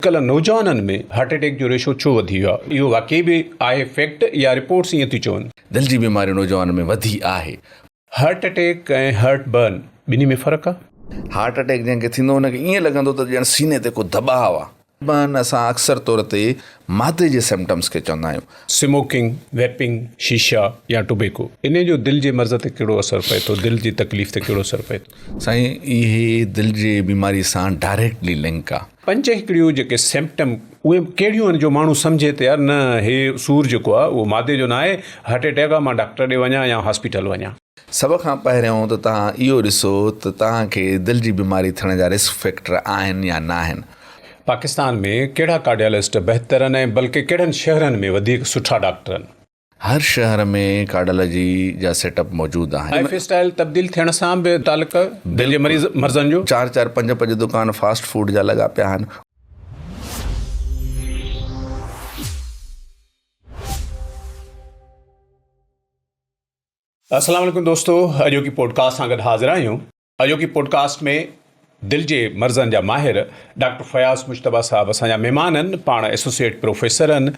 اڄڪلهه نوجوانن ۾ heart attack جو ريشو ڇو وڌي ويو آهي؟ اهو واقعي به آهي فيڪٽ يا رپورٽس ائين ٿيون چون؟ دل جي بيماري نوجوانن ۾ وڌي آهي. هارٽ اٽيڪ ۽ هارٽ برن ٻنهي ۾ فرق آهي؟ هارٽ اٽيڪ جنهن کي ٿيندو ان کي ائين لڳندو ته ڄڻ سيني تي ڪو دٻاء آهي. برن اسان اڪثر طور تي مادي جي سمپٽمس کي چوندا آهيون. سموڪنگ، ويپنگ، شيشا يا ٽوبيڪو انهي جو دل جي مرض تي ڪهڙو اثر پئي ٿو؟ دل جي تڪليف تي ڪهڙو اثر پئي ٿو؟ سائين اهي دل جي بيماري سان ڊائريڪٽلي لنڪ آهي. پنج هڪڙيون جيڪي سيمپٽم اهي ڪهڙيون آهن جو ماڻهو سمجهي ته يار نه هي سور جيڪو آهي اهو مادي جو نه آهي هارٽ اٽيڪ آهي مان ڊاڪٽر ڏي وڃان يا هاسپيٽل وڃان. سڀ کان پهريون ته توهان اهو ڏسو ته توهان کي دل جي بيماري ٿيڻ جا رسڪ فيڪٽر آهن يا ناهن. پاڪستان ۾ ڪهڙا ڪارڊيالسٽ بهتر آهن ۽ بلڪه ڪهڙن شهرن ۾ وڌيڪ سٺا ڊاڪٽر آهن؟ هر شهر ۾ ڪارڊالاجي جا سيٽ اپ موجود آهن. لائف اسٽائل تبديل ٿيڻ سان به تعلق دل جي مريض مرضن جو. چار چار پنج پنج دڪان فاسٽ فوڊ جا لڳا پيا آهن. السلام عليڪم دوستو اڄوڪي پوڊڪاسٽ سان گڏ حاضر آهيون. اڄوڪي پوڊڪاسٽ ۾ دل جي مرضن جا ماهر ڊاڪٽر فياض مجتبيٰ صاحب اسان جا مهمان آهن پاڻ ايسوسيئيٽ پروفيسر آهن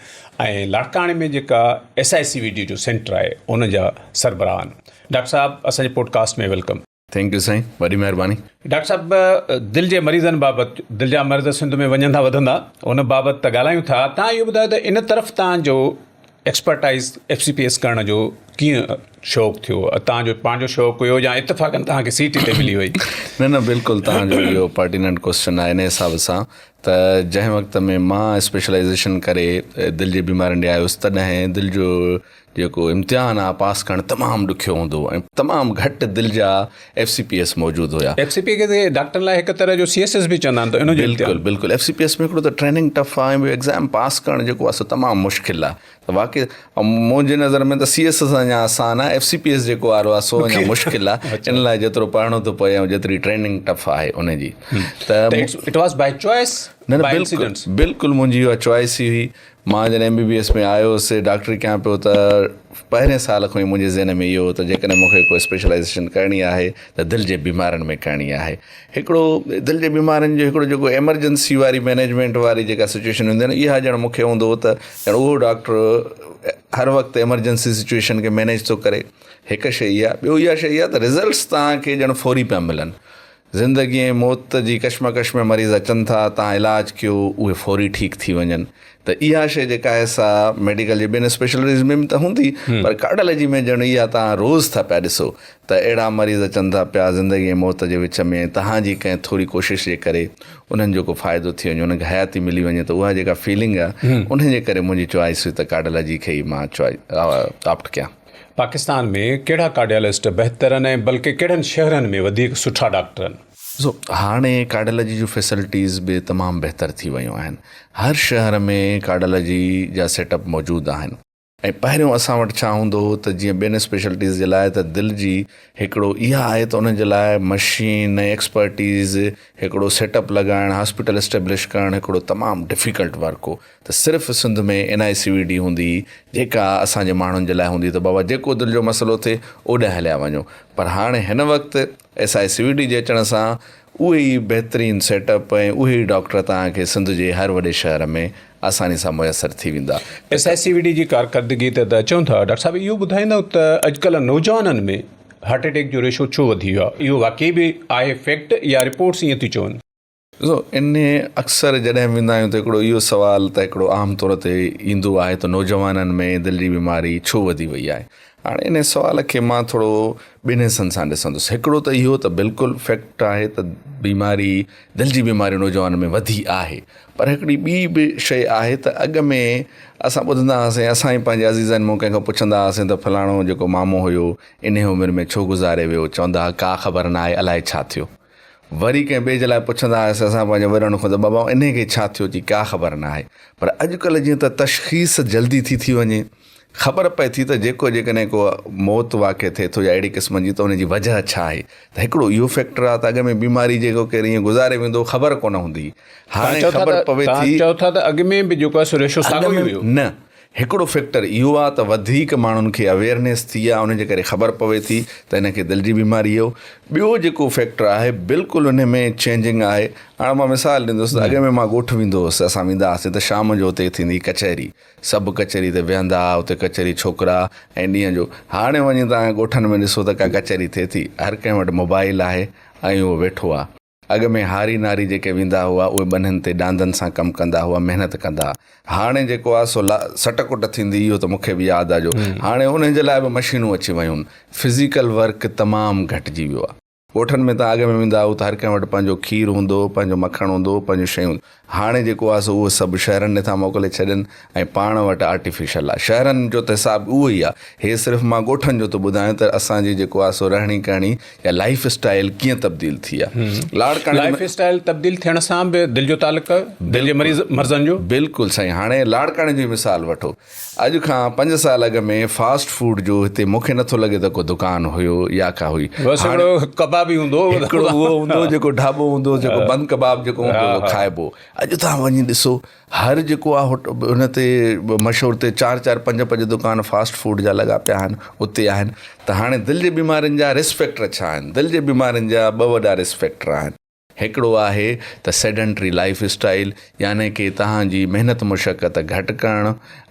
۽ لاڙڪاڻي ۾ جيڪا S I C V D جو سينٽر آهي ان جا سربراهه آهن ڊاڪٽر صاحب اسان جي پوڊڪاسٽ ۾ welcome. Thank you سائين وڏي مهرباني. ڊاڪٽر صاحب دل جي مريضن بابت دل جا مرض سنڌ ۾ وڃن ٿا وڌندا ان بابت ته ڳالهايون ٿا تان اهو ٻڌايو ته ان طرف تان جو expertise F C P S ڪرڻ جو ڪيئن شوق ٿيو؟ توهان جو پنهنجو شوق هيو يا اتفاقن توهان کي سيٽ هتي ملي وئي؟ نه نه بلڪل توهان جو اهو پرٽيننٽ ڪوسچن آهي ان حساب سان ته جنهن وقت ۾ مان اسپيشلائيزيشن ڪري دل جي بيمارين ڏي آيس تڏهن دل جو جيڪو امتحان آهي پاس ڪرڻ تمام ڏکيو هوندو هو ۽ تمام گهٽ دل جا ايف سي پي ايس موجود هيا. ايف سي پي کي ڊاڪٽرن لاء هڪ طرح جو سي ايس ايس به چوندا آهن ته ان جو امتحان. بلڪل بلڪل ايف سي پي ايس ۾ هڪڙو ته ٽريننگ ٽف آهي ۽ ٻيو ايگزام پاس ڪرڻ جيڪو آهي سو تمام مشڪل آهي ته واقعي منهنجي نظر ۾ ته سي ايس ايس اڃا آسان آهي ايف سي پي ايس جيڪو وارو آهي سو اڃا مشڪل آهي ان لاء جيترو پڙهڻو ٿو پوي ۽ جيتري ٽريننگ ٽف آهي ان جي ته it was by choice نه نه بلڪل بلڪل منهنجي اها چوائس ئي هئي مان جڏهن ايم بي بي ايس ۾ آيو هوس ڊاڪٽري ڪيان پيو ته پهرين سال کان ئي منهنجي ذهن ۾ اهو هو ته جيڪڏهن مون کي ڪو اسپيشلائيزيشن ڪرڻي آهي ته دل جي بيمارين ۾ ڪرڻي آهي. هڪڙو دل جي بيمارين جو هڪڙو جيڪو ايمرجنسي واري مئنيجمينٽ واري جيڪا سچوئيشن هوندي آهي نه اها ڄڻ مون کي هوندو هو ته ڄڻ اهو ڊاڪٽر هر وقت ايمرجنسي سچوئيشن کي مئنيج ٿو ڪري هڪ شيء اها ٻيو اها شيء اها ته رزلٽس توهان کي ڄڻ فوري پيا ملن. زندگي ۽ موت جي ڪشمڪش ۾ مريض اچن ٿا، تان علاج ڪيو، اهي فوري ٺيڪ ٿي وڃن ته اها شيء جيڪا آهي سا ميڊيڪل جي ٻين اسپيشلٽيز ۾ به ته هوندي پر ڪارڊيالاجي ۾ ڄڻ اها تان روز ٿا پيا ڏسو ته اهڙا مريض اچن ٿا پيا زندگي ۽ موت جي وچ ۾ ۽ تهان جي ڪنهن ٿوري ڪوشش جي ڪري انهن جو ڪو فائدو ٿي وڃي انهن کي حياتي ملي وڃي ته اها جيڪا فيلنگ آهي انهي جي ڪري منهنجي چوائس هئي ته ڪارڊيالاجي کي ئي مان چوائس آپٽ ڪيان. پاڪستان ۾ ڪهڙا ڪارڊيالسٽ بهتر آهن ۽ بلڪه ڪهڙن شهرن ۾ وڌيڪ سٺا ڊاڪٽر آهن؟ ڏسو هاڻي ڪارڊيالاجي جون فيسلٽيز به تمام بهتر ٿي ويون آهن. هر شهر ۾ ڪارڊيالاجي جا سيٽ اپ موجود آهن ۽ پهريون اسان وٽ ڇا هوندو هو ته جيئن ٻين اسپيشلٽيز جي لاء ته دل جي هڪڙو اها آهي ته انهن جي لاء مشين ۽ ايڪسپرٽيز هڪڙو سيٽ اپ لڳائڻ هاسپيٽل اسٽيبلش ڪرڻ هڪڙو تمام ڊفيڪلٽ ورڪ هو ته صرف Sindh ۾ N I C V D هوندي هئي جيڪا اسان جي ماڻهن جي لاء هوندي هئي ته بابا جيڪو دل جو مسئلو ٿئي اوڏانهن هليا وڃو پر هاڻي هن وقت S I C V D جي اچڻ سان اهي ئي بهترين سيٽ اپ ۽ اهي ئي ڊاڪٽر توهان کي سنڌ جي هر وڏي شهر ۾ آساني سان ميسر ٿي ويندا. S I C V D جي ڪارڪردگي تي ته اچون ٿا ڊاڪٽر صاحب اهو ٻڌائيندؤ ته اڄڪلهه نوجوانن ۾ هارٽ اٽيڪ جو ريشو ڇو وڌي ويو آهي اهو واقعي به آهي فيڪٽ يا رپورٽس ائين ٿيون چون. ڏسو انهي اڪثر جڏهن ويندا آهيون ته هڪڙو اهو سوال ته هڪڙو عام طور تي ايندو آهي ته نوجوانن ۾ دل جي بيماري ڇو وڌي وئي آهي؟ هاڻي انهي سوال کي مان ٿورو ٻن حصن سان ڏسندس هڪڙو ته اهو ته بلڪل فيڪٽ آهي ته بيماري دل جي بيماري نوجوانن ۾ وڌي آهي پر هڪڙي ٻي به شيء آهي ته اڳ ۾ اسان ٻڌندا هئاسين اسان ئي پنهنجي عزيزن مون ڪنهن کان پڇندا هئاسين ته فلاڻو جيڪو مامو هيو انهي عمر ۾ ڇو گذاري ويو چوندا هئا ڪا خبر ناهي الائي ڇا ٿيو. وري ڪنهن ٻئي جي لاء پڇندا هئاسين اسان پنهنجي وڏن کان ته بابا انهي کي ڇا ٿيو چي ڪا خبر نه آهي پر اڄڪلهه جيئن ته تشخيص جلدي ٿي ٿي وڃي خبر پئي ٿي ته جيڪو جيڪڏهن ڪو موت واقع ٿئي ٿو يا اهڙي قسم جي ته ان جي وجهه ڇا آهي ته هڪڙو اهو فيڪٽر آهي ته اڳ ۾ بيماري جيڪو ڪير ائين گذاري ويندو هو خبر ڪونه هوندي هئي هاڻي خبر پوي ٿي چئو ٿا ته اڳ ۾ به جيڪو آهي سو ريشو ساڳيو ئي هيو نه. هڪڙو فيڪٽر اهو آ ته وڌيڪ ماڻهن کي اويئرنيس ٿي آ ان جي ڪري خبر پوي ٿي ته هن کي دل جي بيماري اهو. ٻيو جيڪو فيڪٽر آهي بلڪل ان ۾ چينجنگ آهي. هاڻ مان مثال ڏيندس ته اڳ ۾ مان ڳوٺ ويندو هوس اسان ويندا هئاسين ته شام جو اتي ٿيندي ڪچهري سڀ ڪچهري تي ويهندا ها اتي ڪچهري ڇوڪرا ۽ ڏينهن جو هاڻي وڃي توهان ڳوٺن ۾ ڏسو ته ڪا ڪچهري ٿئي ٿي هر ڪنهن وٽ موبائل آهي ۽ اهو ويٺو آ. اڳ ۾ هاري ناري جيڪي ويندا هئا اهي ٻنين تي ڏاندن سان ڪم ڪندا هئا محنت ڪندا ها. هاڻي جيڪو آهي سو سٽ ڪٽ ٿيندي اهو ته مون کي به ياد آهي جو هاڻي انهن جي لاء به مشينون اچي ويون آهن. فزيڪل ورڪ تمام گهٽجي ويو آهي. ڳوٺن ۾ تان اڳ ۾ ويندا هئو ته هر ڪنهن وٽ پنهنجو کير هوندو هو پنهنجو مکڻ هوندو هو پنهنجون شيون هاڻي جيڪو آهي سو اهو سڀ شهرن ڏي ٿا موڪلي ڇڏين ۽ پاڻ وٽ آرٽيفيشل آهي. شهرن جو ته حساب اهو ئي آهي. هي صرف مان ڳوٺن جو ٿو ٻڌايان ته اسان جي جيڪو آهي سو رهڻي ڪهڻي يا لائيف اسٽائيل ڪيئن تبديل ٿي آهي. لاڙڪاڻي لائيف اسٽائيل تبديل ٿيڻ سان به دل جو تعلق آهي، دل جي مريض مرضن جو. بلڪل سائين هاڻي لاڙڪاڻي جو ئي مثال وٺو. اڄ کان پنج سال اڳ ۾ فاسٽ فوڊ جو هتي مون کي نٿو لڳي ته ڪو دڪان هيو يا ڪا هئي. بس هڪڙو ڪباب ئي هوندو هو. هڪڙو اهو هوندو هو جيڪو ڍاٻو هوندو هو جيڪو بند ڪباب جيڪو هوندو هو کائبو. اڄ توهان وڃي ڏسو هر جيڪو آهي هن تي مشهور تي چار چار پنج پنج دڪان فاسٽ فوڊ جا لڳا پيا آهن اتي آهن ته هاڻي دل جي بيمارين جا رسڪ فيڪٽر ڇا آهن؟ دل جي بيمارين جا ٻه وڏا رسڪ فيڪٽر آهن. هڪڙو آهي ته سيڊنٽري لائيف اسٽائيل يعني ڪي توهان جي محنت مشقت گهٽ ڪرڻ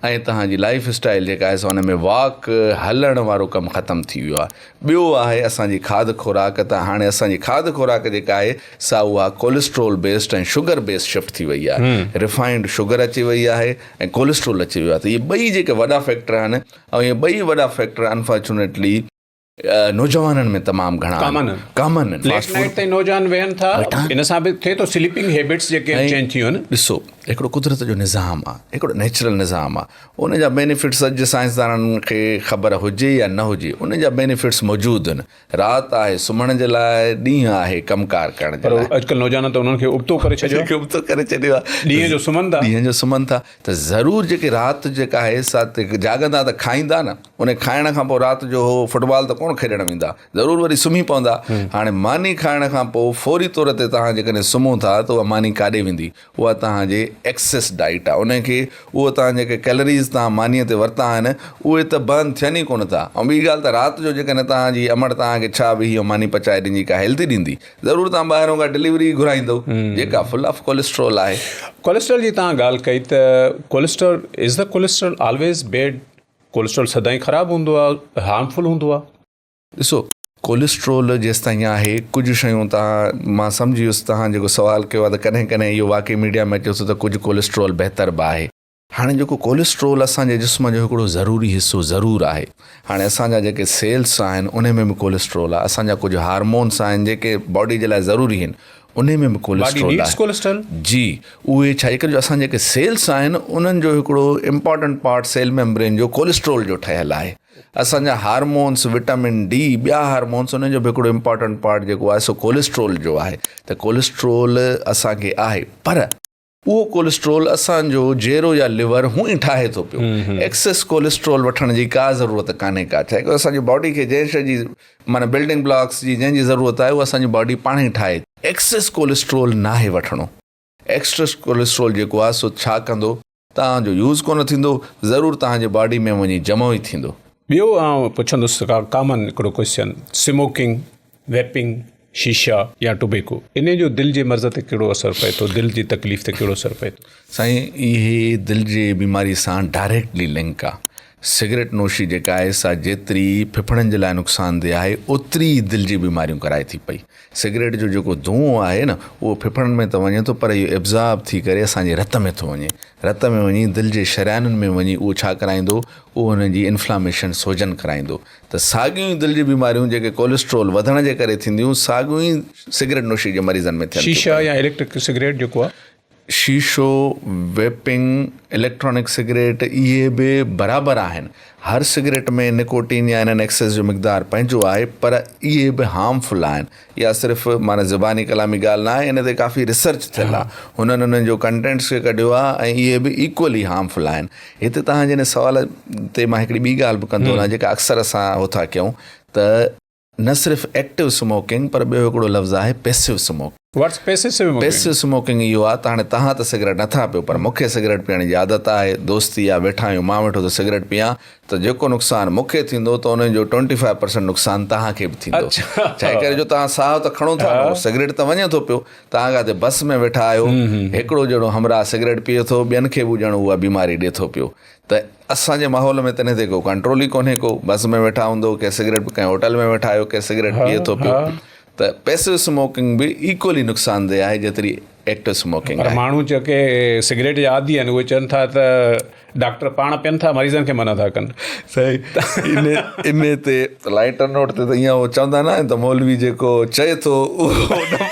۽ توهان جي لائيف اسٽائيل جيڪا آهي سا ان ۾ واڪ، هلڻ، وارو ڪم ختم ٿي ويو آهي. ٻيو آهي اسان جي کاڌ خوراڪ ته هاڻي اسان جي کاڌ خوراڪ جيڪا آهي سا اها cholesterol based ۽ sugar based shift ٿي وئي آهي. ريفائنڊ شگر اچي وئي آهي ۽ ڪوليسٽرول اچي ويو آهي ته اهي ٻئي جيڪي وڏا فيڪٽر آهن ۽ اهي ٻئي وڏا فيڪٽر انفارچونيٽلي نوجوانن ۾ تمام گهڻا ڪامن ڪامن آهن. ليٽ نائيٽ تائين نوجوان ويهن ٿا ان سان به ٿئي ٿو سليپنگ هيبٽس جيڪي چينج ٿي ويون آهن. ڏسو هڪڙو قدرت جو نظام آهي هڪڙو نيچرل نظام آهي ان جا بينيفٽس اڄ جي سائنسدانن کي خبر هجي يا نه هجي ان جا بينيفٽس موجود آهن رات آهي سمهڻ جي لاء ڏينهن آهي ڪم ڪار ڪرڻ جي لاء. پر اڄڪلهه نوجوانن ته انهن کي ابتو ڪري ڇڏيو آهي. ابتو ڪري ڇڏيو آهي. ڏينهن جو سمهن ٿا. ڏينهن جو سمهن ٿا ته ضرور جيڪي رات جيڪا آهي سا جاڳندا ته کائيندا نه. ان کائڻ کان پوء رات جو هو فٽبال ته ڪونه کيڏڻ ويندا، ضرور وري سمهي پوندا. هاڻي ماني کائڻ کان پوء فوري طور تي توهان جيڪڏهن سمهو ٿا ته اها ماني ڪاڏي ويندي؟ اها توهان جي ايڪسيس ڊائيٽ آهي. ان کي اهو توهان جيڪي ڪيلريز توهان مانيء تي ورتا آهن، اهي ته برن ٿين ئي ڪونه ٿا. ۽ ٻي ڳالهه ته رات جو جيڪڏهن توهان جي امڙ توهان کي ڇا ويهي ماني پچائي ڏيندي، ڪا هيلدي ڏيندي؟ ضرور توهان ٻاهرون ڪا ڊليوري ئي گهرائيندؤ، جيڪا فل آف ڪوليسٽرول آهي. ڪوليسٽرول جي توهان ڳالهه ڪئي ته cholesterol, is the cholesterol always bad? Cholesterol سدائين خراب هوندو آ هارمفل هوندو آ. ڏسو ڪوليسٽرول جيستائين آهي ڪجهه شيون تهان مان سمجهي ويس تهان جيڪو سوال ڪيو آهي ته ڪڏهن ڪڏهن اهو واقعي ميڊيا ۾ اچي ٿو ته ڪجهه ڪوليسٽرول بهتر به آهي. هاڻي جيڪو ڪوليسٽرول اسان جي جسم جو هڪڙو ضروري حصو ضرور آهي هاڻي اسان جا جيڪي سيلس آهن انهي ۾ به ڪوليسٽرول آهي اسان جا ڪجهه هارمونس آهن جيڪي باڊي جي لاء ضروري آهن انهي ۾ به ڪوليسٽرول آهي جي اهي ڇا جي ڪري جو اسان جيڪي سيلس آهن انهن جو هڪڙو امپارٽنٽ پارٽ سيل ميمبرين جو ڪوليسٽرول جو ٺهيل آهي اسان جا هارمونس وٽامن ڊي ٻيا هارمونس انهن جو به هڪڙو امپارٽنٽ پارٽ جيڪو آهي سو ڪوليسٽرول جو آهي ته ڪوليسٽرول اسان کي آهي پر اهو ڪوليسٽرول اسان جو جيرو يا ليور هون ئي ٺاهي ٿو پيو. ايڪسيس ڪوليسٽرول وٺڻ جي ڪا ضرورت ڪانهي ڪا ڇا ڪري اسان جي باڊي کي جنهن شيء جي معنيٰ بلڊنگ بلاڪس جي جنهن جي ضرورت آهي اهو اسان جي باڊي پاڻ ئي ٺاهي ٿي. ايڪسيس ڪوليسٽرول ناهي وٺڻو. ايڪسٽرس ڪوليسٽرول جيڪو آهي سو ڇا ڪندو توهان جو يوز ڪونه ٿيندو ضرور توهان جي باڊي ۾ وڃي جمع ئي ٿيندو. ٻيو آئون پڇندس ڪامن هڪڙو ڪوئسچن سموڪنگ، ويپنگ، شيشا يا ٽوبيڪو انهي جو دل جي مرض تي ڪهڙو اثر پئي ٿو دل جي تڪليف تي ڪهڙو اثر پئي ٿو؟ سائين اهي دل جي بيماري سان ڊائريڪٽلي لنڪ آ. سگريٽ نوشي جيڪا آهي سا جيتري ڦڦڙن جي لاء نقصانده آهي اوتري ئي دل جي بيماريون ڪرائي ٿي پئي. سگريٽ جو جيڪو دونهون آهي نه اهو ڦڦڙن ۾ ته وڃي ٿو پر اهو ابزارب ٿي ڪري اسان جي رت ۾ ٿو وڃي. رت ۾ وڃي دل جي شريانن ۾ وڃي اهو ڇا ڪرائيندو اهو انهن جي انفلاميشن سوجن ڪرائيندو ته ساڳيون ئي دل جون بيماريون جيڪي ڪوليسٽرول وڌڻ جي ڪري ٿينديون ساڳيون ئي سگريٽ نوشي جي مريضن ۾ ٿين ٿيون. شيشا يا اليڪٽرڪ سگريٽ جيڪو آهي. شيشو، ويپنگ، اليڪٽرانڪ سگريٽ اهي به برابر آهن. هر سگريٽ ۾ نڪوٽين يا انهن ايڪسيس جو مقدار پنهنجو آهي پر اهي به هارم فل آهن. اها صرف معنيٰ زباني ڪلامي ڳالهه نه آهي ان تي ڪافي ريسرچ ٿيل آهي. هنن انهن جو ڪنٽينٽس کي ڪڍيو آهي ۽ اهي به ايڪولي هارم فل آهن. هتي توهان جي ان سوال تي مان هڪڙي ٻي ڳالهه به ڪندو هلان جيڪا اڪثر اسان هو ٿا ڪيون ته نه صرف ايڪٽو سموڪنگ پر ٻيو هڪڙو لفظ آهي پيسو smoking. What's passive smoking? Passive smoking اهو آهي ته هاڻي توهان ته سگريٽ نٿا پيو پر مون کي سگريٽ پيئڻ جي عادت آهي، دوستي آهي، ويٺا آهيون مان ويٺو ٿو سگريٽ پيئان ته جيڪو نقصان مون کي ٿيندو ته ان جو ٽوئنٽي فائيو پرسنٽ نقصان توهان کي به ٿيندو. ڇاهي ڪري جو توهان ساهه ته کڻو ٿا نه اهو سگريٽ ته وڃي ٿو پيو. توهان ڪاٿي بس ۾ ويٺا آهيو هڪڙو ڄڻو همراهه سگريٽ پيئي ٿو ٻين کي به ڄڻ اها بيماري ڏي ٿو پيو ته اسان جي ماحول ۾ تنهن تي ڪو ڪنٽرول ئي ڪونهي ڪو بس ۾ ويٺا هوندو ڪي سگريٽ ڪنهن هوٽل ۾ ويٺا آهيو ڪي سگريٽ پيئي ٿو پيو ته پيسو اسموڪنگ به ايڪولي نقصانده آهي جيتري ايڪٽو اسموڪنگ پر آهي. ماڻهو جيڪي سگريٽ جا عادي آهن اهي چون ٿا ته ڊاڪٽر پاڻ پين ٿا مريضن کي منع ٿا ڪن. سائين ان ان تي لائٽر نوٽ تي ته ائين هو چوندا نه آهن ته مولوي جيڪو چئي ٿو اهو نه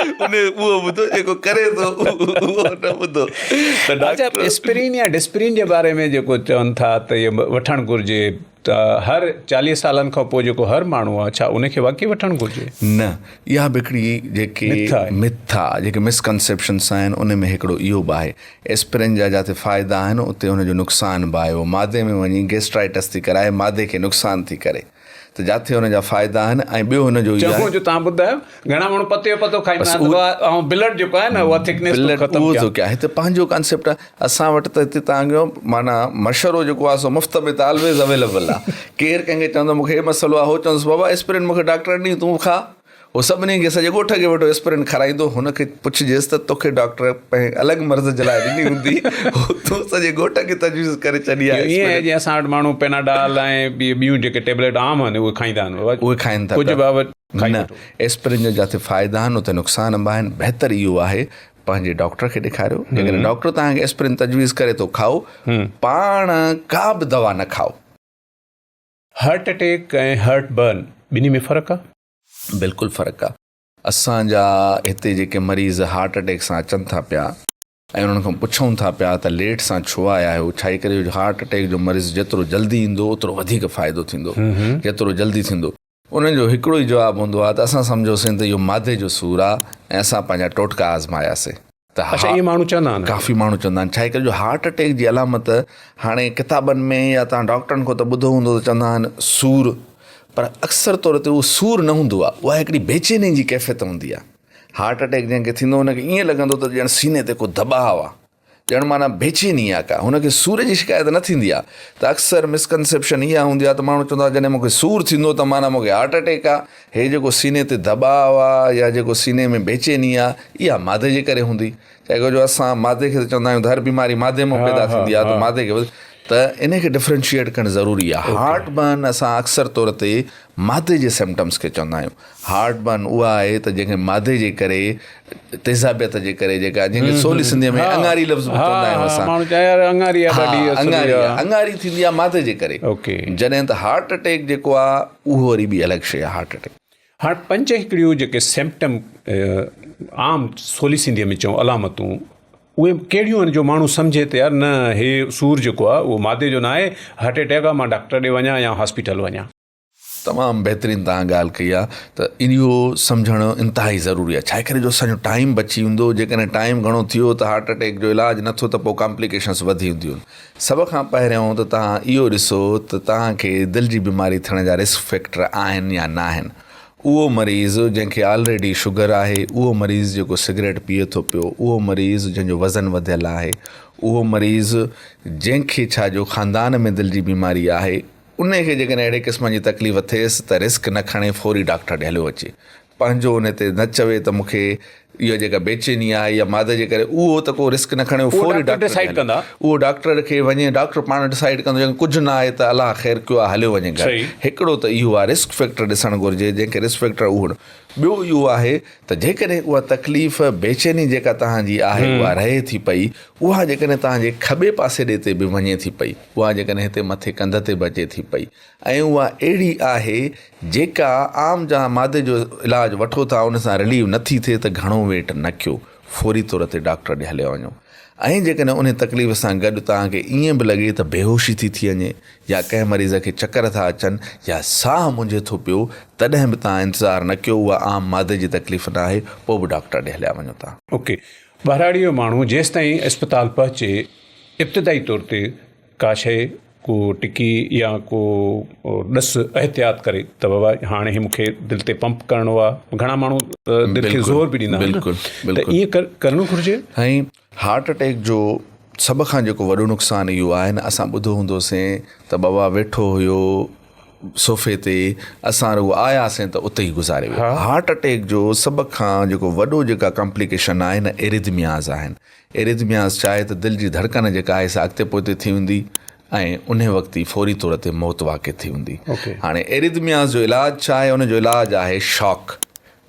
ان اهو ٻڌو جيڪو ڪري ٿو اهو نه ٻڌو ته اچا ڊاڪٽر اسپرين يا ڊسپرين جي باري ۾ جيڪو چون ٿا ته اهي وٺڻ گهرجي ته هر 40 سالن کان پوء جيڪو هر ماڻهو آهي ڇا ان کي واقعي وٺڻ گهرجي؟ نه، اها به هڪڙي جيڪي مٿ آهي، جيڪي مسڪنسيپشنس آهن ان ۾ هڪڙو اهو به آهي. ايسپرين جا جاتي فائدا آهن اتي ان جو نقصان به آهي. اهو معدي ۾ وڃي گيسٽرائٽس ٿي ڪرائي معدي کي نقصان ٿي ڪري ته جاتي ان جا فائدا آهن ۽ ٻيو هن جو اهو چڱو جو توهان ٻڌايو گهڻا ماڻهو پتي جو پتو کائيندا آهن ته آئون بلڊ جيڪو آهي نه اها ٿڪنيس ٿو ختم ڪيان. ڪيان هتي پنهنجو ڪانسيپٽ آهي اسان وٽ ته هتي توهان کي معنيٰ مشورو جيڪو آهي سو مفت ۾ ته آلويز اويليبل آهي ڪير ڪنهن کي چوندو مون کي هي مسئلو آهي هو چوندس بابا اسپرين مون کي ڊاڪٽر ڏني تون کاء هو سڀني کي سڄي ڳوٺ کي ويٺو اسپرين کارائيندو هن کي پڇجيس ته توکي ڊاڪٽر پنهنجي الڳ مرض جي لاء ڏني هوندي هو تون سڄي ڳوٺ کي تجويز ڪري ڇڏي آهي ائين آهي جيئن اسان وٽ ماڻهو پيناڊال ۽ ٻيون جيڪي ٽيبليٽ عام آهن اهي کائيندا آهن اهي کائين ٿا ڪجهه بابت نه، ايسپرين جا جاتي فائدا آهن اتي نقصان به آهن، بهتر اهو آهي پنهنجي ڊاڪٽر کي ڏيکاريو، جيڪڏهن ڊاڪٽر توهان کي ايسپرين تجويز ڪري ٿو کائو، پاڻ ڪا به دوا نه کائو. هارٽ اٽيڪ ۽ هارٽ برن ٻنهي ۾ فرق آ؟ بلڪل فرق آ. اسان جا هتي جيڪي مريض هارٽ اٽيڪ سان اچن ٿا پيا ۽ انهن کان پڇون ٿا پيا ته ليٽ سان ڇو آيا آهيو، ڇا جي ڪري جو هارٽ اٽيڪ جو مريض جيترو جلدي ايندو اوترو وڌيڪ فائدو ٿيندو، جيترو جلدي ٿيندو. انهن جو هڪڙو ئي جواب هوندو آهي ته اسان سمجهيوسين ته اهو مادي جو سور آهي ۽ اسان پنهنجا ٽوٽڪا آزماياسين ته اڇا ائين ماڻهو چوندا آهن. ڪافي ماڻهو چوندا آهن ڇاهي ڪري جو هارٽ اٽيڪ جي علامت هاڻي ڪتابن ۾ يا توهان ڊاڪٽرن کان ته ٻڌو هوندو ته چوندا آهن سور پر اڪثر طور تي اهو سور نه هوندو آهي اها هڪڙي بيچيني جي ڪيفيت هوندي آهي هارٽ اٽيڪ جنهن کي ٿيندو ان کي ائين لڳندو ته ڄڻ سيني تي ڪو دٻاء آهي ڄڻ معنيٰ بيچيني آ ڪا، هن کي سور جي شڪايت نه ٿيندي آ ته اڪثر مسڪنسيپشن اها هوندي آ ته ماڻهو چوندو آ جڏهن مون کي سور ٿيندو ته معنيٰ مون کي هارٽ اٽيڪ آ، هي جيڪو سيني تي دٻاء آ يا جيڪو سيني ۾ بيچيني آ اها مادي جي ڪري هوندي. چاهي جو اسان مادي کي ته چوندا آهيون ته هر بيماري مادي مان پيدا ٿيندي آ ته مادي کي ته ان کي ڊفرنشيئيٽ ڪرڻ ضروري آ. هارٽ برن اسان اڪثر طور تي مادي جي سمپٽمس کي چوندا آهيون. هارٽ برن اها آهي ته جنهن کي مادي جي ڪري تيزابيت جي ڪري جيڪا جنهن کي سولي سنڌي ۾ اڱاري لفظ به چوندا آهيون اسان ماڻهو چاهي يار اڱاري آ ڏاڍي اڱاري آ اڱاري ٿيندي آ مادي جي ڪري جڏهن ته هارٽ اٽيڪ جيڪو آ اهو وري ٻي الڳ شيء آ هارٽ اٽيڪ. هاڻ پنج هڪڙيون جيڪي سمپٽم عام سولي سنڌي ۾ چئون علامتون اهي ڪهڙيون آهن جو ماڻهو سمجهي ته يار نه هي سور جيڪو آ اهو مادي جو نه آهي هارٽ اٽيڪ آ مان ڊاڪٽر ڏي وڃان يا هاسپيٽل وڃان. تمام بهترين توهان ڳالهه ڪئي آهي ته اهو سمجهڻ انتهائي ضروري آهي ڇاهي ڪري جو اسانجو ٽائيم بچي ويندو جيڪڏهن ٽائيم گهڻو ٿي ويو ته هارٽ اٽيڪ جو علاج نه ٿيو ته پوء ڪامپليڪيشنس وڌي وينديون آهن سڀ کان پهريون ته توهان اهو ڏسو ته توهان کي دل جي بيماري ٿيڻ جا رسڪ فيڪٽر آهن يا نه آهن اهو مريض جنهن کي آلريڊي شگر آهي اهو مريض جيڪو سگريٽ پيئي ٿو پيو اهو مريض جنهن جو وزن وڌيل آهي اهو مريض جنهن کي ڇا جو خاندان ۾ دل جي بيماري آهي انهي کي جيڪڏهن اهڙي قسم جي تڪليف ٿئيس ته رسڪ نه کڻي فوري ڊاڪٽر ڏي هليو اچي. پنهنجو انهي تي نه چوي ته مون کي اها جيڪا بيچيني آهي يا مادي جي ڪري اهو ته ڪو رسڪ نه کڻي اهو فوري ڊاڪٽر ڏي هليو اهو ڊاڪٽر کي وڃي ڊاڪٽر پاڻ ڊسائيڊ ڪندو جيڪڏهن ڪجهه نه آهي ته الله خير ڪيو آهي هليو وڃي گهر. هڪڙو ته اهو آهي رسڪ فيڪٽر ڏسڻ گهرجي جنهن کي رسڪ فيڪٽر اهو ٻيو اهو آهي ته جيڪڏهن اها تڪليف بيچيني جيڪا توهان جي آهي اها رهي ٿي پئي اها جيڪڏهن توهان جي کٻي پاسي ڏي تي به وڃي ٿي پئي اها جيڪڏهن هتي مٿي ڪنڌ تي به اچي ٿي پئي ۽ اها اهڙي آهي جيڪا عام جا مادي جو علاج وٺو ٿا ان سان رليو نه ٿي ٿئي ته گهڻو ويٽ نه ڪيو فوري طور تي ڊاڪٽر ڏي هليا وڃو ۽ جيڪڏهن انهي تڪليف سان گڏ توهان کي ائين به لڳي ته بيهوشي ٿي ٿي وڃي يا ڪنهن مريض کي چڪر ٿا اچن يا ساهه منجهي ٿو پيو تڏهن به توهان انتظار نه ڪيو اها عام مادي جي تڪليف نه آهي پوء به ڊاڪٽر ڏي هليا وڃو توهان. اوڪي ٻهراڙي جو ماڻهو جيستائين اسپتال پهچي ابتدائي طور تي ڪا شيء ڪو ٽڪي يا ڪو ڏس احتياط ڪري ته بابا هاڻي هي مونکي دل تي پمپ ڪرڻو آ گهڻا ماڻهو دل کي زور به ڏيندا آهن نه ته ائين ڪرڻو گهرجي. سائين هارٽ اٽيڪ جو سڀ کان جيڪو وڏو نقصان اهو آهي نه اسان ٻڌو هوندوسين ته بابا ويٺو هيو صوفي تي اسان رڳو آياسين ته اتي ئي گذاري ويو هارٽ اٽيڪ جو سڀ کان جيڪو وڏو جيڪا ڪمپليڪيشن آهي نه اريدمياز آهن اريٿمياز ڇا آهي ته دل جي ڌڙڪن جيڪا آهي سا اڳتي پوئتي ٿي ويندي ۽ انهي وقت ئي فوري طور تي موت واقع ٿي ويندي. هاڻي اريٿمياز جو علاج ڇا آهي؟ ان جو علاج آهي شاڪ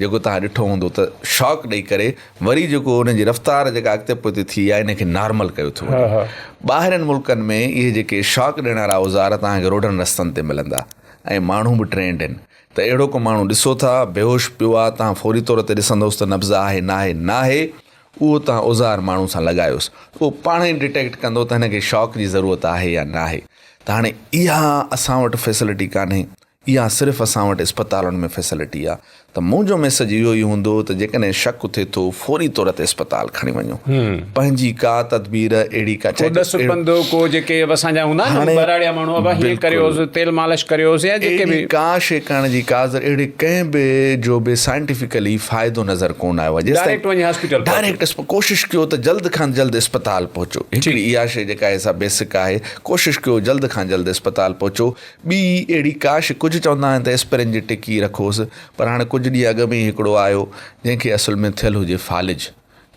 جيڪو توهان ڏٺو هوندو ته شاڪ ڏئي ڪري وري جيڪو ان جي رفتار جيڪا اڳتي پوئتي ٿي آهي ان کي نارمل ڪيو ٿو وڃي. ٻاهرين ملڪن ۾ اهي جيڪي شاڪ ڏيڻ وارا اوزار توهان کي روڊن رستن تي ملندا ۽ ماڻهو به ٽرينڊ آهن ته اهڙو ڪو ماڻهو ڏسو ٿا بيهوش پيو آهي توهان فوري طور تي ڏسندوس ته نبض آهي ناهي ناهي اهو توهان اوزار ماڻهو سان لڳايوس اهو پاڻ ئي ڊٽيڪٽ ڪندو ته هن کي شاڪ جي ضرورت آهي يا ناهي ته هاڻي اها اسان وٽ فيسلٽي ڪانهي اها صرف اسان وٽ اسپتالن ۾ فيسلٽي آهي ته منهنجو ميسج اهو ئي هوندو ته جيڪڏهن شڪ ٿئي ٿو فوري طور تي اسپتال کڻي وڃو پنهنجي ڪا تدبير اهڙي ڪا ڪو ڏس پنڌ ڪو جيڪي اسان جا هوندا آهن ٻهراڙي جا ماڻهو ابا هيئن ڪريوس تيل مالش ڪريوس يا جيڪي به ڪا شيء ڪرڻ جي ڪا ضرورت اهڙي ڪنهن به جو به سائنٽيفڪلي فائدو نظر ڪونه آيو آهي جيستائين ڊائريڪٽ وڃي هاسپيٽل پهچو. ڊائريڪٽ ڪوشش ڪيو ته جلد کان جلد اسپتال پهچو هڪڙي اها شيء جيڪا آهي سا بيسڪ آهي ڪوشش ڪيو جلد کان جلد اسپتال پهچو ٻي اهڙي ڪا شيء ڪجهه چوندا آهن ته اسپرين جي ٽڪي رکوس پر هاڻي ڪجهه ڏينهن اڳ ۾ ئي هڪڙو آيو جنهن کي اصل ۾ ٿيل هجي فالج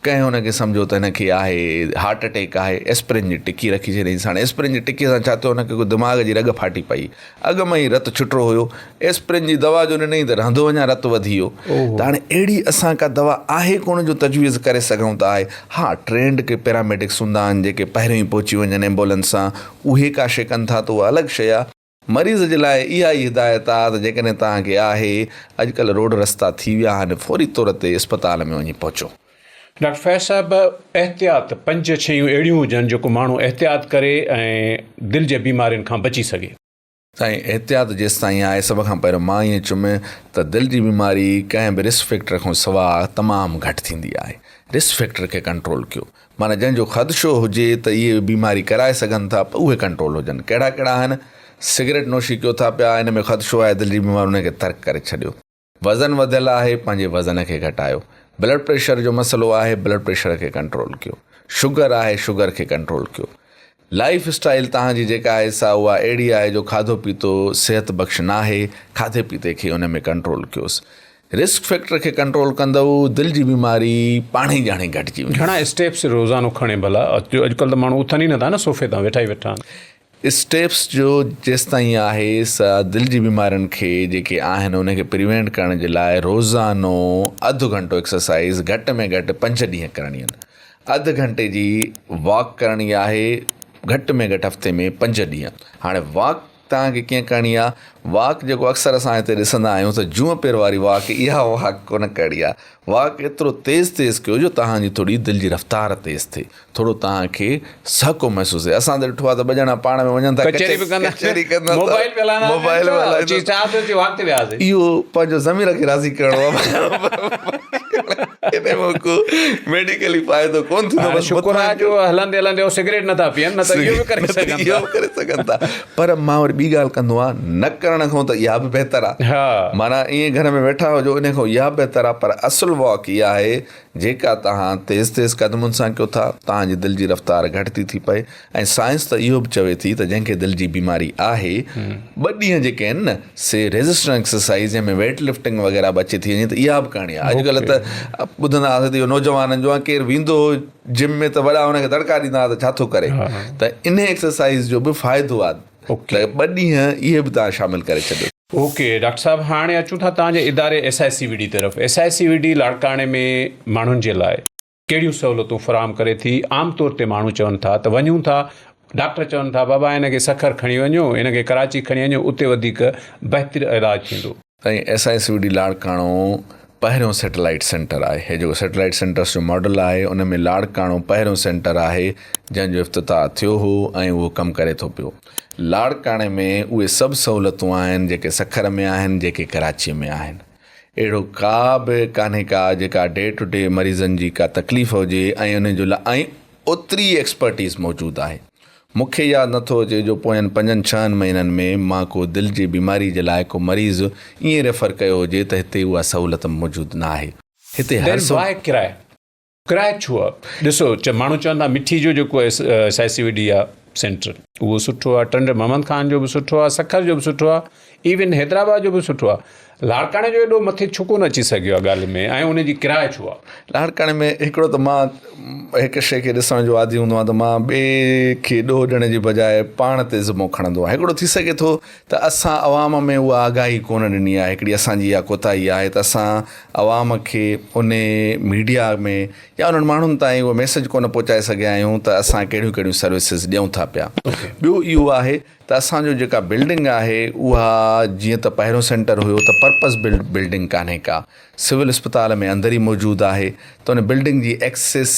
ڪنهن هن کي سمجهيو ته هن کي آهي هارٽ اٽيڪ آهي ايسپرين جي ٽڪي رکي ڇڏيائينس هاڻي ايسپرين جي ٽڪي سان ڇا ٿيو هن کي ڪو دماغ جي رڳ ڦاٽي پئي اڳ ۾ ئي رت ڇٽو هيو ايسپرين جي دوا جو ڏنائين ته رهندو اڃا رت وڌي ويو ته هاڻي اهڙي اسان ڪا دوا آهي ڪونه جو تجويز ڪري سگهون ته آهي ها ٽرينڊ ڪي پيراميڊڪس هوندا آهن جيڪي پهريون ئي پهچي وڃن ايمبولنس سان اهي ڪا شي ڪن ٿا ته اها الڳ شي آهي مريض جي لاء اها ئي هدايت آهي ته جيڪڏهن توهان کي آهي، اڄڪلهه روڊ رستا ٿي ويا آهن، فوري طور تي اسپتال ۾ وڃي پهچو. ڊاڪٽر فيض صاحب احتياط پنج شيون اهڙيون هجن جيڪو ماڻهو احتياط ڪري ۽ دل جي بيمارين کان بچي سگهي. سائين احتياط جيستائين آهي سڀ کان پهريون مان ائين چيم ته دل جي بيماري ڪنهن به رسڪ فيڪٽر کان سوا تمام گهٽ ٿيندي آهي رسڪ فيڪٽر کي ڪنٽرول ڪيو معنيٰ جنهن جو خدشو هجي ته اهي بيماري ڪرائي سگهن ٿا اهي ڪنٽرول هجن. ڪهڙا ڪهڙا آهن؟ سگريٽ نوشي ڪيو ٿا پيا ان ۾ خدشو آهي دل جي بيماري ان کي ترڪ ڪري ڇڏيو. وزن وڌيل آهي پنهنجي وزن کي گهٽايو. بلڊ پريشر جو مسئلو آهي بلڊ پريشر کي ڪنٽرول ڪيو. شگر آهي شگر کي ڪنٽرول ڪيو. لائيف اسٽائيل توهان جي جيڪا آهي سا اها اهڙي آهي جو کاڌو پيتو صحت بخش ناهي، کاڌي پيتي کي ان ۾ ڪنٽرول ڪيوس. رسڪ فيڪٽر کي ڪنٽرول ڪندؤ دل جي بيماري پاڻهي ڄاڻي گهٽجي ويندي. گهڻا اسٽيپس روزانو کڻي ڀلا اڄڪلهه ته ماڻهو اٿن ئي نٿا نه صوفي تان ويٺا ئي ويٺا آهن. اسٽيپس جو جيستائين آهي سا دل جي بيمارين کي جيڪي آهن ان کي پريوينٽ ڪرڻ جي لاء روزانو اڌ گهنٽو ايڪسرسائيز گهٽ ۾ گهٽ پنج ڏينهن ڪرڻي آهن. اڌ گهنٽي جي واڪ ڪرڻي آهي گهٽ ۾ گهٽ هفتي ۾ پنج ڏينهن هاڻي واڪ توهان کي ڪيئن ڪرڻي آهي واڪ جيڪو اڪثر اسان هتي ڏسندا آهيون ته جونء پير واري واڪ اها واڪ ڪونه ڪرڻي آهي واڪ ايترو تيز تيز ڪيو جو توهان جي ٿوري دل جي رفتار تيز ٿئي ٿورو توهان کي سهڪو محسوس ٿئي اسان ته ڏٺو آهي ته ٻه ڄڻا پاڻ ۾ وڃن ٿا ڪچهري به ڪندا ڪچهري ڪندا موبائل به هلائيندا موبائل به هلائيندا واڪ تي وياسي اهو پنهنجو ضمير کي راضي ڪرڻو آهي ان مان ڪو ميڊيڪلي فائدو ڪون ٿيندو بس شڪر آهي جو هلندي هلندي هو سگريٽ نٿا پيئن نه ته اهو به ڪري سگهن ٿا اهو به ڪري سگهن ٿا پر مان وري ٻي ڳالهه ڪندو آهيان نه ڪرڻ کان ته اها به بهتر آهي معنيٰ ائين گهر ۾ ويٺا هجو ان کان اها بهتر آهي پر اصل واڪ اها آهي جيڪا توهان تيز تيز قدمن سان ڪيو ٿا توهان جي دل جي رفتار گهٽ ٿي ٿي پئي ۽ سائنس ته اهو به چوي ٿي ته جنهن کي دل جي بيماري آهي ٻه ڏينهن جيڪي آهن نه سي ريزسٽنس ايڪسرسائيز جنهن ۾ ويٽ لفٽنگ وغيره به اچي ٿي وڃي ته اها به ڪرڻي آهي اڄڪلهه ته ٻڌندا هئاسين ته اهو نوجوانن جو آهي ڪير ويندو هو جم ۾ ته وڏا هن کي دڙڪا ڏيندا هئا ته ڇا ٿو ڪري ته انهي ايڪسرسائيز جو به فائدو آهي ته ٻه ڏينهن اهي به توهان شامل ڪري ڇڏيو. اوڪي ڊاڪٽر صاحب هاڻي اچون ٿا توهان جي اداري S I C V D طرف S I C V D لاڙڪاڻي ۾ ماڻهن جي لاء ڪهڙيون سهولتون فراهم ڪري ٿي، عام طور تي ماڻهو چون ٿا ته وڃون ٿا، ڊاڪٽر چون ٿا بابا هن کي سکر کڻي وڃو، هن کي ڪراچي کڻي وڃو اتي وڌيڪ بهتر علاج ٿيندو. سائين S I C V D Larkana پهريون سيٽلائيٽ سينٽر آهي، هي جيڪو سيٽلائيٽ سينٽرس جو ماڊل آهي ان ۾ لاڙڪاڻو پهريون سينٽر آهي جنهن جو افتتاح ٿيو هو ۽ اهو ڪم ڪري ٿو پيو. لاڙڪاڻي ۾ اهي سڀ سهولتون آهن جيڪي سکر ۾ آهن جيڪي ڪراچي ۾ آهن. اهڙو ڪا به ڪانهي ڪا جيڪا ڊي ٽو ڊي مريضن جي ڪا تڪليف هجي ۽ انهن جو لا ۽ اوتري ئي ايڪسپرٽيز موجود آهي. مون کي ياد نٿو اچي جو پوين پنجن ڇهن مهينن ۾ مان ڪو دل جي بيماري جي لاء ڪو مريض ائين ريفر ڪيو هجي ته هتي اها سهولت موجود نه آهي. هتي هر Then why ڪرايا؟ ڪرايا ڇو آ؟ ڏسو ماڻهو چون ٿا مٺي جو جيڪو S I C V D آ سينٽر اهو سٺو آ، ٽنڊي محمد خان جو به سٺو آ، سکر جو به سٺو آ، ايون حيدرآباد جو به سٺو آ، لاڙڪاڻي جو ايڏو مٿي ڇو ڪونه اچي سگهيو آ ڳالهه ۾ ۽ ان جي ڪرايو ڇو آ؟ لاڙڪاڻي ۾ هڪڙو ته مان هڪ شيء کي ڏسڻ جو عادي هوندو آهيان ته مان ٻئي کي ڏوهه ڏيڻ جي بجاء پاڻ تي ذمو کڻندو آهيان. هڪڙو ٿي سگهي ٿو ته اسان عوام ۾ اها آگاهي ڪونه ڏني آهي، هڪڙي اسان جي اها ڪوتاهي آهي ته اسان عوام کي انهي ميڊيا ۾ يا انهن ماڻهن تائين اهو ميسيج ڪونه پهچائي سگهيا آهيون ته اسان ڪهڙيون ڪهڙيون سروسز ڏيون ٿا پيا. ٻيو اهو آهي ته اسان جو جيڪا بلڊنگ آهي اها جيئن ته پهريون سينٽر هيو ته پرپز بلڊ بلڊنگ ڪانهي ڪا سول اسپتال ۾ اندر ئي موجود آهي ته ان بلڊنگ جي ايڪسيس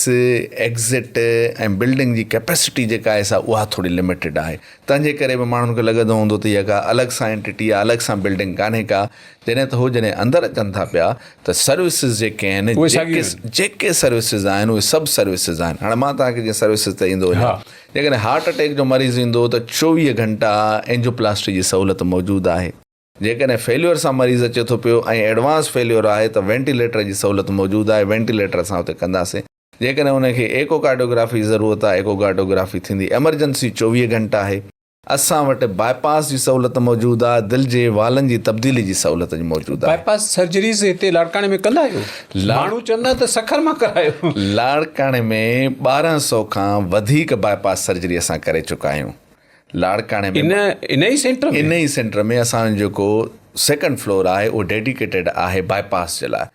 ايگزٽ ۽ بلڊنگ جي ڪيپيسٽي جيڪا آهي سا اها ٿوري لميٽيڊ آهي تنهن جي ڪري به ماڻهن کي لڳندو هوندو ته اها ڪا الڳ سان انٽيٽي آهي الڳ سان بلڊنگ ڪانهي ڪا جڏهن ته هو جڏهن اندر اچن ٿا پيا ته سروسز جيڪي آهن جيڪي جيڪي سروسز آهن اهي سڀ سروسز آهن هاڻي مان توهان کي جيئن سروسز تي ايندو وڃان جيڪڏهن هارٽ اٽيڪ جو مريض ايندو ته 24 گهنٽا اينجوپلاسٽي جي سهولت موجود آهي. جيڪڏهن فيليور سان مريض اچي ٿو پيو ۽ ايڊوانس فيليور آهي ته وينٽيليٽر جي سهولت موجود آهي، وينٽيليٽر اسان اتي ڪنداسين. جيڪڏهن ان کي ايڪو ڪارڊيوگرافي جي ضرورت آهي ايڪو ڪارڊيوگرافي ٿيندي. ايمرجنسي 24 گهنٽا آهي. اسان وٽ باء پاس جي سهولت موجود آهي، دل جي والن جي تبديلي جي سهولت جي موجود آهي. باء پاس سرجريز هتي لاڙڪاڻي ۾ ڪندا آهيو؟ ماڻهو چوندا ته سکر مان ڪرايو. لاڙڪاڻي ۾ 1200 کان وڌيڪ باء پاس سرجري اسان ڪري چڪا آهيون. لاڙڪاڻي ۾ ان ئي سينٽر ۾؟ ان ئي سينٽر ۾ اسان جو جيڪو سيڪنڊ فلور آهي اهو ڊيڊيڪيٽيڊ آهي باء پاس جي لاء.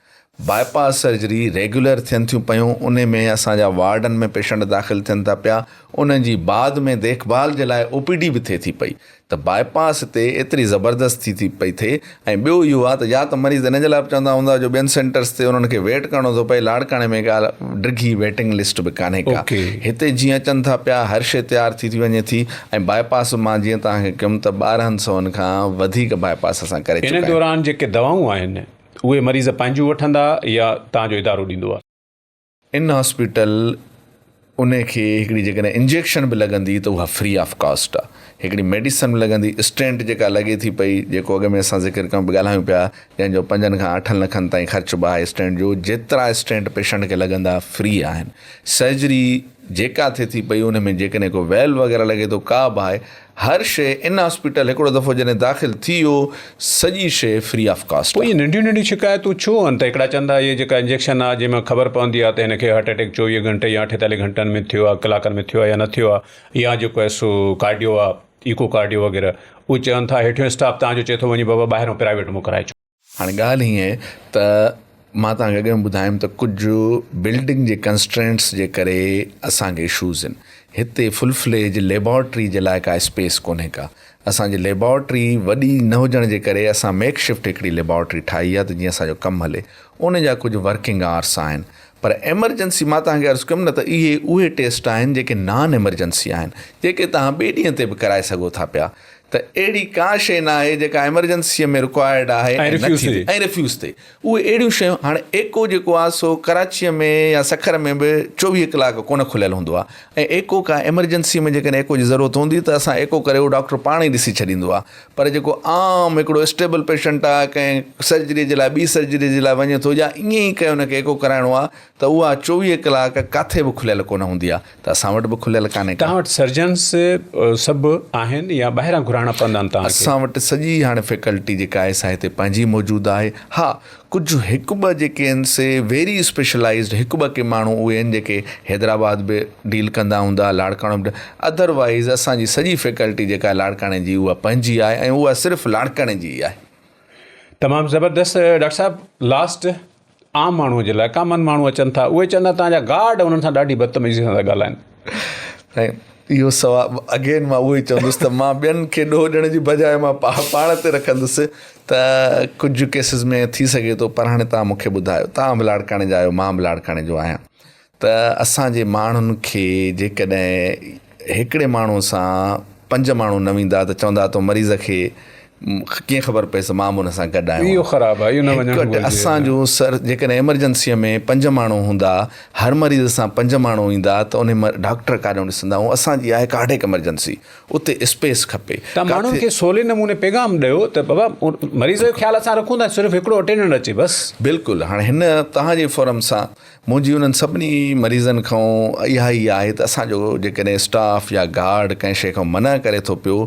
باء پاس سرجري ريگيولر ٿين ٿيون پيون انهي ۾ اسان جا وارڊن ۾ پيشنٽ داخل ٿين ٿا پيا انهن جي بعد ۾ ديک ڀال جي لاء او پي ڊي به ٿئي ٿي پئي ته باء پاس هتي ايتري زبردست ٿي ٿي پئي ٿئي ۽ ٻيو اهو آهي ته يا ته مريض ان جي لاء به چوندا هوندا جو ٻين سينٽرس تي انهن کي ويٽ ڪرڻو ٿو پئي لاڙڪاڻي ۾ ڪا ڊگهي ويٽنگ لسٽ به ڪانهي ڪا هتي جيئن اچن ٿا پيا هر شي تيار ٿي ٿي وڃي ٿي ۽ باء پاس مان جيئن توهان کي ڪيم ته 12 سون کان وڌيڪ باء پاس اسان ڪري چڪا آهيون. ان دوران جيڪي دوائون آهن اهي مريض پنهنجون وٺندا يا توهان جو ادارو ڏيندو آهي؟ ان هاسپيٽل انهي کي هڪڙي جيڪڏهن انجيڪشن به لڳندي ته اها فري آف ڪاسٽ آهي هڪڙي ميڊيسن به لڳندي اسٽينٽ جيڪا لڳي ٿي پئي جيڪو اڳ ۾ اسان ذڪر ڪيون ڳالهايون پيا جنهن جو پنجن کان اٺن لکن تائين خرچ به آهي اسٽينٽ جو جيترا اسٽينٽ پيشنٽ کي لڳندا فري آهن سرجري جيڪا ٿئي ٿي پئي ان ۾ جيڪڏهن ڪو ويل وغيره لڳي ٿو ڪا به آهي هر شيء ان هاسپيٽل هڪڙو دفعو جڏهن داخل ٿي ويو سڄي شيء فري آف ڪاسٽ پوء اهي ننڍيون ننڍيون شڪايتون ڇو آهن ته هڪڙا چون ٿا اهي جيڪا انجيڪشن آهي جنهن مان خبر پوندي آهي ته هن کي هارٽ اٽيڪ 24 گهنٽي يا 48 گهنٽن ۾ ٿيو آهي ڪلاڪن ۾ ٿيو آهي يا نه ٿيو آهي يا جيڪو آهي سو ڪارڊيو آهي ايڪو ڪارڊيو وغيره اهي چون ٿا هيٺيون اسٽاف توهان جو چئي ٿو وڃي بابا ٻاهرون پرائيويٽ مون ڪرائي اچو. هاڻي ڳالهه هيئن ته مان توهان کي اڳ ۾ ٻڌايم ته ڪجهه بلڊنگ جي ڪنسٽرينٽس جي ڪري اسان کي اشوز آهن. هتي فل فليج ليبارٽري جي لاء ڪا اسپيس ڪونهي ڪا. اسان جي ليبارٽري وڏي نه هجڻ جي ڪري اسان ميڪ شفٽ هڪڙي ليبارٽري ٺاهي آهي ته جيئن اسان جو ڪم هلي. ان جا ڪجهه ورڪنگ آورس آهن. پر ايمرجنسي مان توهان کي عرض ڪيم نه ته اهي اهي ٽيسٽ آهن جيڪي نان ايمرجنسي آهن جيڪي توهان ٻئي ڏينهن تي به ڪرائي سگهو ٿا پيا. ته اهڙي ڪا شيء نه آهي جيڪا ايمرجنسيء ۾ رڪوائرڊ آهي ۽ نه ٿي ٿئي ۽ ريفيوز ٿئي. اهي اهڙيون شيون هاڻي ايڪو جيڪو آهي سو ڪراچيء ۾ يا سکر ۾ به 24 ڪلاڪ ڪونه کليل هوندو آهي ۽ ايڪو ڪا ايمرجنسيء ۾ جيڪڏهن ايڪو جي ضرورت هوندي ته اسان ايڪو ڪري اهو ڊاڪٽر پاڻ ئي ڏسي ڇڏيندو آهي پر جيڪو عام هڪڙو اسٽيبل پيشنٽ آهي ڪنهن سرجريء جي لاء ٻي سرجريء جي لاء وڃي ٿو يا ائين ئي ڪنهن ان کي ايڪو ڪرائڻو آهي ته اها 24 ڪلاڪ ڪاٿي به کليل ڪونه هوندي آهي. ته اسان وٽ به کليل ڪانهي ڪا. توهان وٽ سرجنس سڀ آهن يا ٻاهران گهرائڻا پوندا آهن توهان کي؟ اسان وٽ سڄي هاڻي فيڪلٽي جيڪا آهي سا هتي پنهنجي موجود آهي. ها ڪجهه هڪ ٻه جيڪي آهن سي ويري اسپيشلائيزڊ هڪ ٻه ڪي ماڻهو اهي آهن جيڪي حيدرآباد به ڊيل ڪندا هوندا لاڙڪاڻو به ادر وائيز اسان جي سڄي فيڪلٽي جيڪا آهي لاڙڪاڻي جي اها پنهنجي آهي ۽ اها صرف لاڙڪاڻي جي ئي آهي. تمام زبردست ڊاڪٽر صاحب لاسٽ عام ماڻهو جي لاء ڪامن ماڻهو اچن ٿا اهي چوندا توهان جا گارڊ انهن سان ڏاڍي بدتميزي سان ٿا ڳالهائن. سائين اهو سوال اگين مان اهو ئي چوندس ته مان ٻين کي ڏوهه ڏيڻ جي بجاء مان پاڻ تي رکندس ته ڪجهه ڪيسز ۾ ٿي سگهي ٿو پر هاڻي توهان مون کي ٻڌايو توهان به لاڙڪاڻي جا آهيو مان به لاڙڪاڻي جو آهيان ته اسان جي ماڻهن کي جيڪڏهن هڪڙي ماڻهو سان پنج ماڻهو نه ويندا ته چوندا تو مريض کي ڪيئن خبر پئيس ته مان به ان سان گڏ آيو اهو خراب آهي اهو نه وڃڻ گهرجي. اسان جو سر جيڪڏهن ايمرجنسيء ۾ پنج ماڻهو هوندا هر مريض سان پنج ماڻهو ايندا ته انهي ڊاڪٽر ڪاڏهون ڏسندا ۽ اسان جي آهي ڪارڊيڪ ايمرجنسي اتي اسپيس کپي. توهان ماڻهن کي سولي نموني پيغام ڏيو ته بابا مريض جو خيال اسان رکون ٿا صرف هڪڙو اٽينڊنٽ اچي بس. بلڪل هاڻي هن توهان جي فورم سان منهنجي انهن سڀني مريضن کان اها ئي آهي ته اسان جو جيڪڏهن اسٽاف يا گارڊ ڪنهن شيء کان منع ڪري ٿو پيو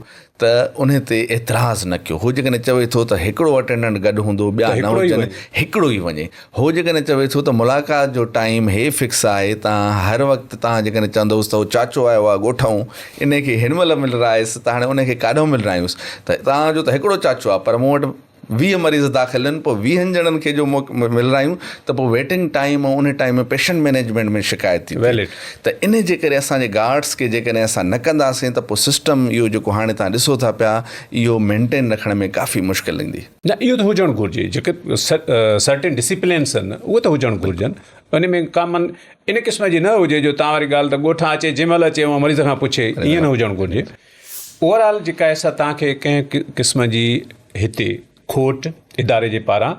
ته انهي تي اعتراض نه ڪيو. هو جيڪڏهن چوي ٿو ته هڪڙو اٽينڊنٽ گڏ هوندو ٻيا نه هجن، هڪڙو ئي وڃي. هو جيڪڏهن چوي ٿو ته ملاقات جو ٽائيم هي فڪس آهي تان هر وقت تان جيڪڏهن چوندوس ته هو چاچو آيو آهي ڳوٺئون انهي کي هن مهل ملرائيس ته هاڻي انهي کي ڪاڏهون ملرايونس ته تان جو ته هڪڙو چاچو آهي پر مون وٽ 20 مريض داخل آهن پوء ويهن ڄڻن کي جو ملرايون ته پوء ويٽنگ ٽائيم ۽ انهي ٽائيم ۾ پيشنٽ مئنيجمينٽ ۾ شڪايت ٿي ٿئي ته انهي جي ڪري اسان جي گارڊس کي جيڪڏهن اسان نه ڪنداسين ته پوء سسٽم اهو جيڪو هاڻي توهان ڏسو ٿا پيا اهو مينٽين رکڻ ۾ ڪافي مشڪل ايندي. نه اهو ته هجڻ گهرجي جيڪي سرٽين ڊسيپلينس آهن اهي ته هجڻ گهرجن ان ۾ ڪا من ان قسم جي نه هجي جو توهان واري ڳالهه ته ڳوٺان اچي جنهن مهل اچي اها مريض کان پڇي ائين نه هجڻ گهرجي. اوور آل جيڪا آهي سا توهان کي ڪنهن قسم جي هتي کوٽ اداري جي پاران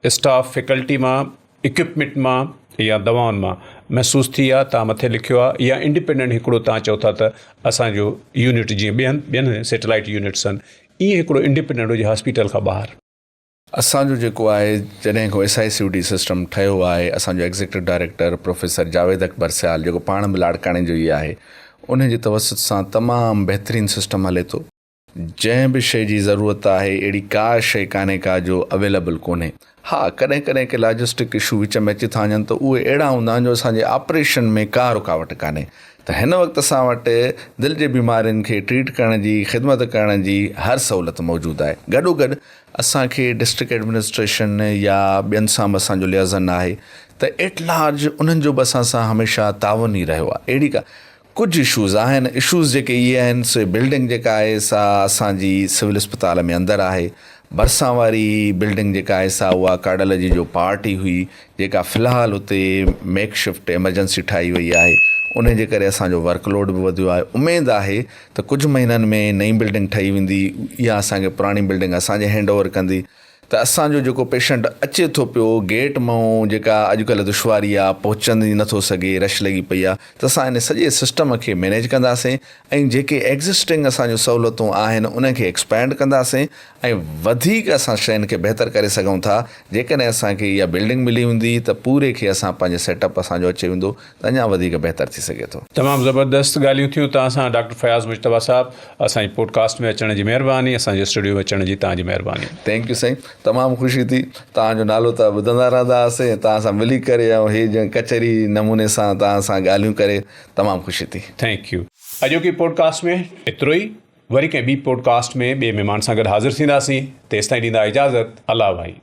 اسٽاف فيڪلٽي مان اڪوپمينٽ مان يا دوائن مان محسوس ٿي آهي توهان مٿي لکيو آهي يا انڊيپينڊنٽ هڪڙو توهان چئو ٿا ته اسانجو يونٽ جيئن ٻين ٻين سيٽلائيٽ يونٽس آهن ائين هڪڙو انڊيپينڊنٽ هجي هاسپيٽل کان ٻاهر. اسان جو جيڪو آهي جڏهن کان S I C D system ٺهيو آهي اسان جو executive director professor Javed Akbar Sial جيڪو پاڻ به لاڙڪاڻي جو ئي آهي ان جي توسط سان تمام بهترين سسٽم هلي ٿو. جنهن به شيء جي ضرورت آهي اهڙي ڪا شيء ڪانهي ڪا جو اويليبل ڪونهي ها ڪڏهن ڪڏهن ڪي لاجسٽڪ اشو وچ ۾ اچي ٿا وڃن ته اهي اهڙا هوندا آهن جو اسان جي آپريشن ۾ ڪا رڪاوٽ ڪانهي ته هن وقت اسان وٽ دل جي بيمارين کي ٽريٽ ڪرڻ جي خدمت ڪرڻ جي هر سهولت موجود آهي گڏوگڏ اسان کي ڊسٽرڪٽ ايڊمنسٽريشن يا ٻين سان به اسان جو ليازن آهي ته ايٽ لارج انهن جو به اسان سان هميشه تعاون ئي رهيو آهي اهڙي ڪا ڪجهه اشوز آهن اشوز جيڪي اهي آهن سي بلڊنگ جيڪا آهي سا اسان جي سول اسپتال ۾ اندر آهي ڀرسان واري بلڊنگ جيڪا آهي سا اها ڪارڊالاجي جو پارٽ ئي هئي جيڪا في الحال اتي ميڪ شفٽ ايمرجنسي ٺاهي وئي آهي ان جي ڪري اسان جو ورڪ لوڊ به وڌيو آهي اميد آهي ته ڪجهه مهينن ۾ نئين بلڊنگ ٺهي ويندي اها اسان کي پراڻي بلڊنگ اسان جي هينڊ اوور ڪندي ته اسان جو جيڪو پيشنٽ اچي ٿو پيو گيٽ مئون جيڪا اڄڪلهه دشواري آ پهچندي نٿو سگهي رش لڳي پئي آ ته اسان ان سڄي سسٽم کي مينيج ڪنداسين ۽ جيڪي ايگزسٽنگ اسان جون سهولتون آهن انهن کي ايڪسپينڊ ڪنداسين ۽ وڌيڪ اسان شين کي بهتر ڪري سگهون ٿا جيڪڏهن اسان کي اها بلڊنگ ملي ويندي ته پوري کي اسان پنهنجي سيٽ اپ اسان جو اچي ويندو ته اڃا وڌيڪ بهتر ٿي سگهي ٿو. تمام زبردست ڳالهيون ٿيون توهان سان ڊاڪٽر فياض مجتبيٰ صاحب اسان جي پوڊڪاسٽ ۾ اچڻ جي مهرباني اسان جي اسٽوڊيو ۾ اچڻ جي توهان جي مهرباني. Thank you سائين تمام خوشي ٿي توهان جو نالو ته ٻڌندا رهندا هئاسين ۽ توهان سان ملي ڪري ۽ هي جنهن ڪچهري نموني سان توهان سان ڳالهيون ڪري تمام خوشي ٿي. Thank you. اڄوڪي پوڊڪاسٽ ۾ ايترو ئي وري ڪنهن ٻي پوڊڪاسٽ ۾ ٻئي مهمان سان گڏ حاضر ٿينداسين تيستائين ڏيندا اجازت الله ڀائي.